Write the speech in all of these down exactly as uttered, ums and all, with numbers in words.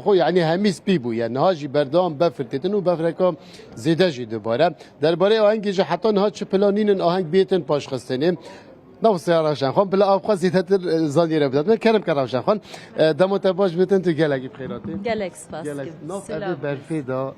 Xwe, yanî hemî spî bû. Yanî niha jî berdewam befir têtin û befreka zêde jî dibare. Derbarê ahengê jî heta niha çi plan nînin aheng bêtin paşxistinê. Nav siya Rewşen Xan, bila ev xwe zêdetir, e, zanî re bidat me. Kerem ke Rewşen Xan, e, dema te baş bêtin, tu gelekî bi xêr hatî. Gelek spas Gelek. dikim. Nav Selam. Evê berfê de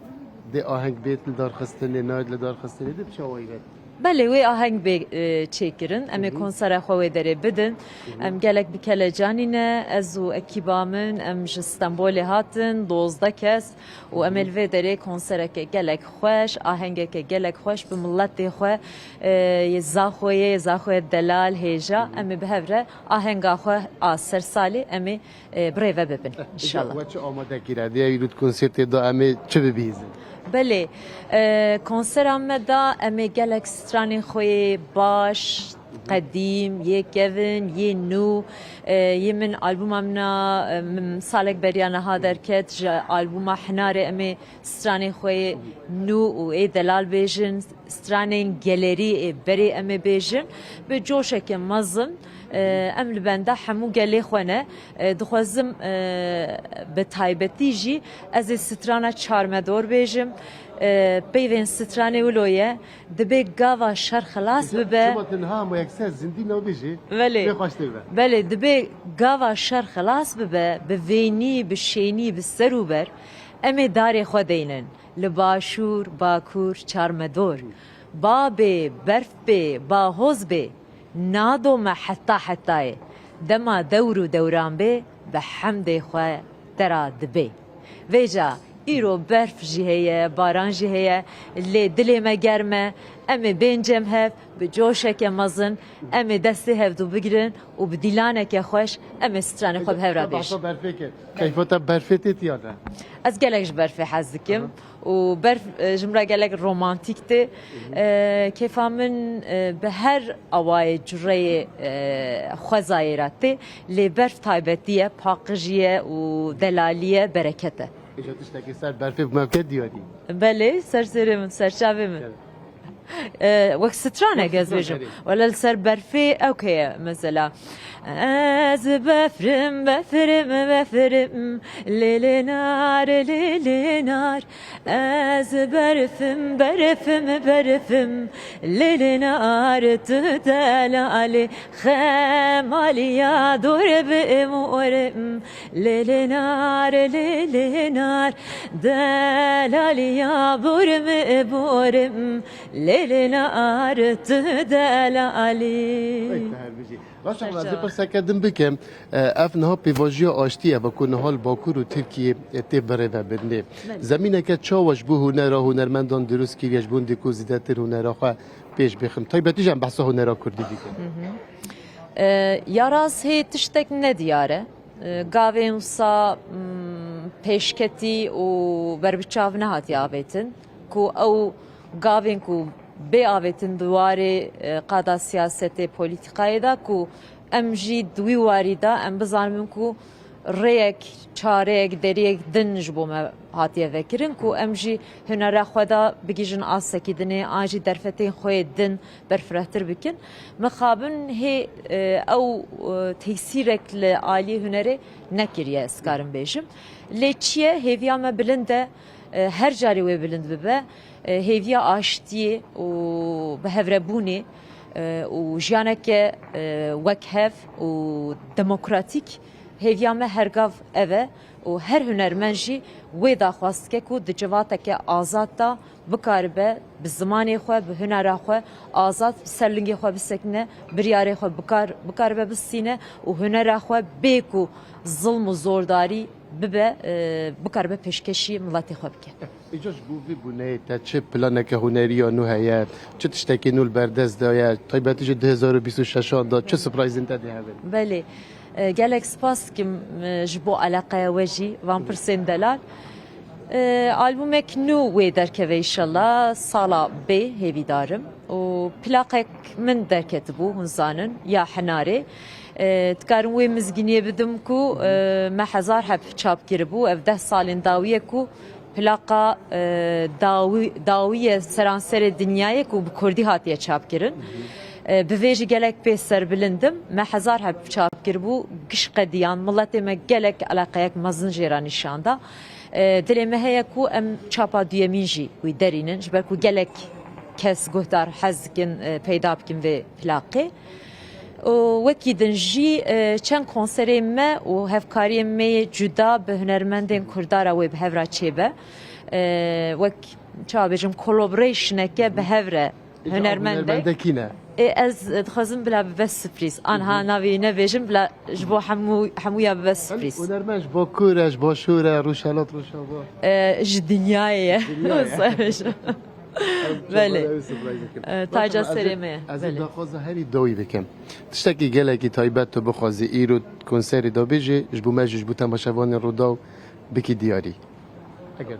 dê aheng bêt li darxistinê, nayêt li darxistinê, dê bi çawayî be? Belê, wê aheng bê, e, çêkirin. Em ê Hı hı. konsera xwe wê derê bidin. Hı hı. Em gelek bi kelecanî ne. Ez û ekîba min, em ji Stenbolê hatin, dozdeh kes. Û em ê li vê derê konsereke gelek xweş, ahengeke gelek xweş bi miletê xwe, e, yê Zaxoyê, yê Zaxoyê delal, hêja, em ê bi hev re ahenga xwe a ser salê em ê, e, bi rê ve bibin, inşallah. We çi amadekî re? Diya îro di konsertê de em ê çi bibihîzin? Belê, e, konsera me de em ê gelek stranên xwe yê baş, qedîm, yê kevin, yê nû, e, yê min albûma min a, e, min salek beriya niha derket, ji albûma Hinarê em ê stranên xwe yê nû û ê delal bêjin, stranên gelerî ê berê em ê bêjin. Bi coşeke mezin, e, em li benda hemû gelê xwe ne. E, dixwazim, e, bi taybetî jî ez ê strana Çarmedor bêjim. E, peyvên stranê wilo ye. Dibê gava şer xilas bibe. Çima tu niha hema yekser zindî nabêjî? Belê. Pê xweş tê be. Belê, dibê gava şer xilas bibe, bi vênî, bi şênî, bi ser û ber, em ê darê xwe deynin. Li başûr, bakur, çarmedor. Ba bê, berf bê, ba hoz bê, nadome heta hetayê. Dema dewr û dewran bê, bi hemdê xwe te ra dibê. Vêca îro berf jî heye, baran jî heye, lê dilê me germ e. Em ê bên cem hev, bi coşeke mezin, em ê destê hevdû bigirin û bi dîlaneke xweş em ê stranê xwe bi hev re bêjin. Behsa berfê kir. Keyfa te berfê tê tiya de? Ez gelek ji berfê hez dikim. Aha. Û berf, e, ji min re gelek romantîk tê. E, kêfa min, e, bi her awayê cureyê, e, xwezayê re tê. Lê berf taybetî ye, paqijî ye û delalî ye, bereket e. Îja tiştekî ser berfê bi me bike diyarî. Belê, ser serê min, ser çavê min. Gel. E, wek stranek ez Wek bêjim. stran, erê. Wele li ser berfê ew ke ye, mesela. Ez befrim, befrim, befrim, lê lê nar, lê lê nar. Ez berfim, berfim, berfim, lê lê nar, tu delalê, xemaliya dor bim orim, lê lê nar, lê lê nar, delaliya bor mi borim, lê lê nar, tu delalî. Pek te her bijî. Başa, ez ê pirseke din bikim. E, ev niha pêvajiya aştî ye, ku niha li Bakur û Tirkiyê, e, tê birêvebirinê. Belê. Zemîneke çawa ji bo hunera hunermendan dirust kiriye, ji bo hindê ku zêdetir hunera xwe pêş bixin? Taybetî jî em behsa hunera kurdî dikin. Hı hı. E, ya rast hê tiştek nediyar e. E, gavên wisa, mm, pêşketî û berbiçav nehatiye avêtin, ku ew gavên ku bê avêtin di warê, e, qada siyasetê, polîtîkayê de, ku em jî di wî warî de em bizanibin ku rêyek, çareyek, deriyek din ji bo me hatiye vekirin, ku em jî hunera xwe de bigihîjin asekî dinê, an jî derfetên xwe yê din berfirehtir bikin. Mixabin hê, e, ew, e, tesîrek li aliyê hunerê nekiriye, ez karim bêjim. Lê çi ye? Hêviya me bilind e, e, her carê wê bilind bibe. E, hêviya aştiyê û bi hevrebûnê, e, û jiyaneke, e, wekhev û demokratîk, hêviya me her gav ev e û her hunermend jî wê daxwaz dike ku di civateke azad de bikaribe bi zimanê xwe, bi hunera xwe azad bi ser lingê xwe bisekine, biryarê xwe bikar-, bikaribe bistîne û hunera xwe bê ku zilm û zordarî bibe, e, bikaribe pêşkêşî miletê xwe bike. Îca ji bo vê bûneyê te çi planeke huneriya nû heye, çi tiştekî nû li ber dest de ye, taybetî ji du hezar û bîst û şeşan de çi surprizên te dê hevin? Belê. E, gelek spas dikim, e, ji bo eleqeya we jî van pirsên delal. E, albûmek nû wê derkeve înşallah, sala bê hêvîdarim. Û plaqek min derketibû, hûn zanin, ya Hinarê. E, dikarim wê mizgîniyê bidim ku, e, me hezar heb çap kiribû. Ev deh salên dawî ye ku plaqa, e, dawî, dawî ye seranserê dinyayê ku bi kurdî hatiye çapkirin. E, bi vê jî gelek pê serbilind im. Me hezar heb çap kiribû, giş qediyan, miletê me gelek eleqeyek mezin jê re nîşan da. E, dilê me heye ku em çapa duyemîn jî wî derînin, ji ber ku gelek kes guhdar hez dikin, e, peyda bikin vê plaqê. Û wekî din jî, e, çend konserê me û hevkariyên me yê cuda bi hunermendên Kurda re wê bi hev re çêbe. E, wek, çawa bêjim, collaborationeke bi hev re Îca hunermendek. Hunermendekî ne. Ê, ez dixwazim bila bibe sürprîz. Anha navê wî nebêjim, bila ji bo hemû, hemûya bibe sürprîz. Hunermend ji bo kûr e, ji bo şûr e, rûşelat, rûşava? E, ji dinyayê ye. Dinyayê. Wisa bêjim. Belê. Ew surprise bikim. E, taca serê me ye. Ez ê daxwaza herî dawî bikim. Tiştekî gelekî taybet tu bixwazî îro konserê de bêjî, ji bo me jî, ji bo temaşevanên Rûdaw bikî diyarî. Eger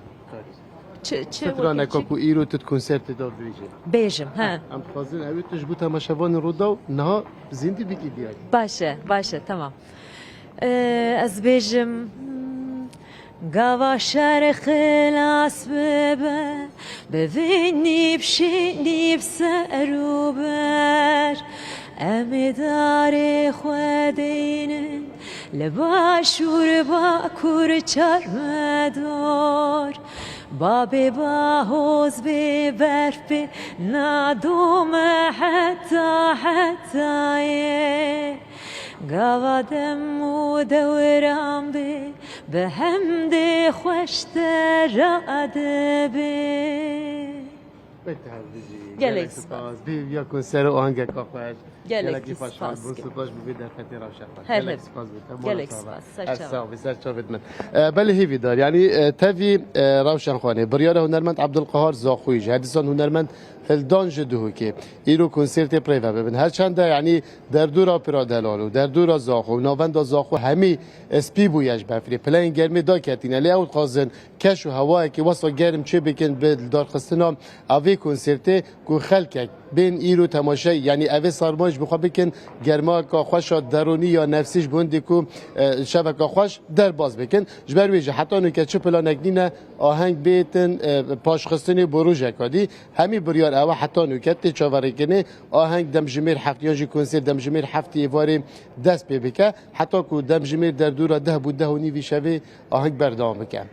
Çi, çi straneka ku îro tu di konsertê de bêjî. Bêjim, he. Em dixwazin ew ê tu ji bo temaşevanên Rûdaw niha zîndî bikî diyar. Baş e, baş e, tamam. Ee, ez bêjim, hmm, gava şer xilas bibe, bivînî bişînî bi ser û ber. Em ê darê xwe deynin li başûr, bakur, çar me dor. Babê bahoz bê berf bê, nadome heta hetayê. Gava dem û dewran bê, bi hemdê xweş te radibê. Pek te hev bijî. Gelek spas. Bêhîviya konsero, ahengeka xweş. Gelekî spas. Gelekî paşxal bû, spas bi vê derfetê, rewşa xweş. Gelek spas bo te. Gelek spas. Ser çavan. Sax bî, ser çavêt min. E, belê hêvîdar, yanî, e, tevî, e, rewşenxanê, biryara hunermend Abdulqehar Zaxoyî ji her dîsan hunermend Hildan ji Duhokê îro konsertê bi rê ve bibin. Her çend e, yanî, derdora pira delal û derdora Zaxo û navenda Zaxo hemî, e, spî bûye ji befrê. Pileyên germê daketîne, lê ew dixwazin keş û hewayekî wesa germ çê bikin bi lidarxistina a vê konsertê, ku xelkek bên îro temaşey, yanî evê sarmayî ji bo xwe bikin, germaka xweş a deronî ya nefsî ji bo hindê ku, e, şeveka xweş derbas bikin. Ji ber wê jî heta nûke çi planek nîne, aheng bêtin, e, paşxistinê bo rojeka dî. Hemî biryar ew e, heta nûke tê çaverêkirinê, aheng demjimêr heft yan jî konsêr demjimêr heftê êvarê dest pê bike, heta ku demjimêr derdora deh bo deh û nîvî şevê aheng berdewam bike.